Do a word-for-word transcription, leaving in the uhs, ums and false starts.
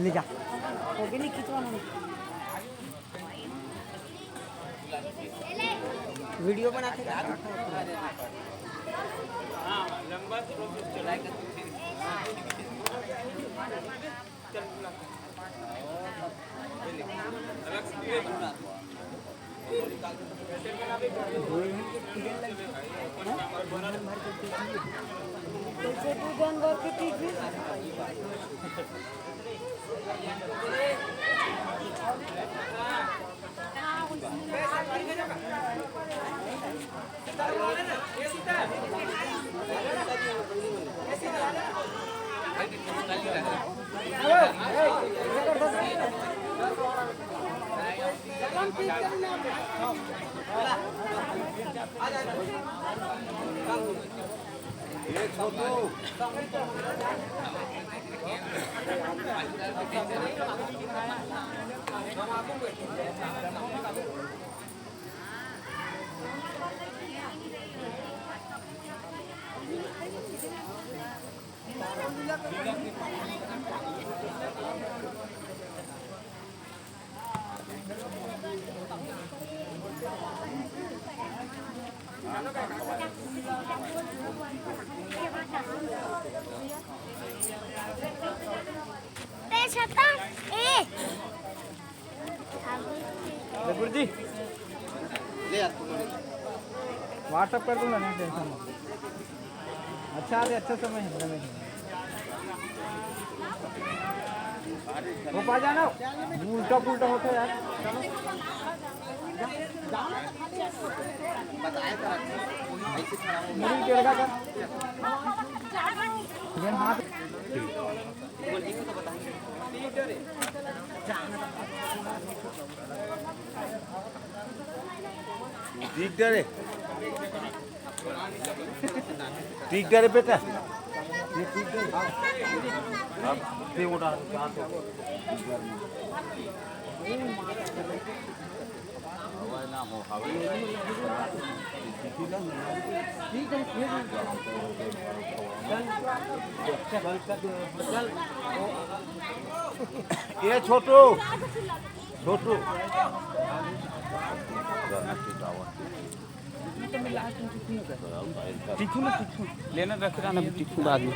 ले जा। वो भी नहीं खिंचवाना। वीडियो बनाते का? ए छत्ता, ए। गुरुजी, ले यार, तू WhatsApp कर दूंगा, नहीं टेंशन मत। अच्छा, अरे अच्छा समय है, समय है। वो पा जाना, उल्टा पुल्टा होता है यार। चलो। मुड़ी टेढ़ा कर। ये हाथ। दिख डरे। ठीक डरे बेटा। ये ठीक डरे। अब ते उड़ा, उड़ा तो। हवा ना हो, हवा। ये छोटू, छोटू। Tiffin, tiffin. लेना रख रहा ना, टिफिन बाद में।